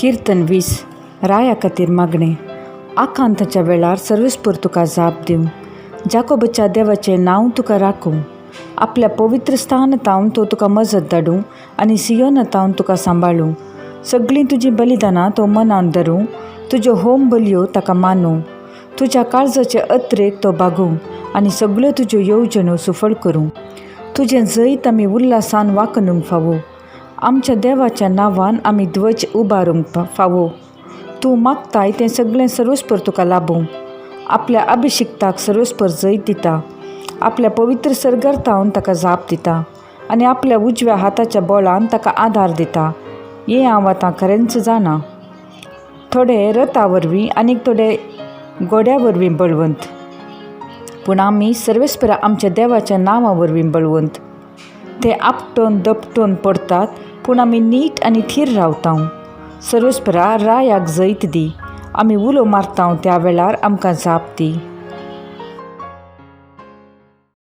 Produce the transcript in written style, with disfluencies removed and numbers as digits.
किर्तन 20. राया खातीर मागणें. आकांताच्या वेळार सर्वेस्पर तुका जाप दिवं. जाकोबाच्या देवाचें नांव तुका राखूं. आपल्या पवित्र स्थान तावन तो तुका मजत धाडूं आनी सियोना तावन तुका सांबाळूं. सगळीं तुजीं बलिदानां तो मनान धरूं, तुज्यो होम बलयो ताका मानूं. तुज्या काळजाचे अत्रेक तो भागूं आनी सगळ्यो तुज्यो येवजण्यो सुफळ करूं. तुजें जैत आमी उल्हासान वाखणूंक फावो. आमच्या देवाच्या नांवान आमी ध्वज उबारूंक फावो. तूं मागताय तें सगळें सर्वेस्पर तुका लाबूं. आपल्या अभिशिक्ताक सर्वेस्पर जैत दिता. आपल्या पवित्र सर्गार तावन ताका जाप दिता आनी आपल्या उजव्या हाताच्या बळान ताका आदार दिता. हें हांव आतां खरेंच जाणा. थोडे रथा वरवीं आनी थोडे घोड्या वरवीं बळवंत, पूण आमी सर्वेस्परा आमच्या देवाच्या नांवा वरवीं बळवंत. ते आपटोन दपटोन पडटात, पूण आमी नीट आनी थीर रावता. सर्वेस्परा, रायाक जैत दी. आमी उलो मारता त्या वेळार आमकां जाप दी.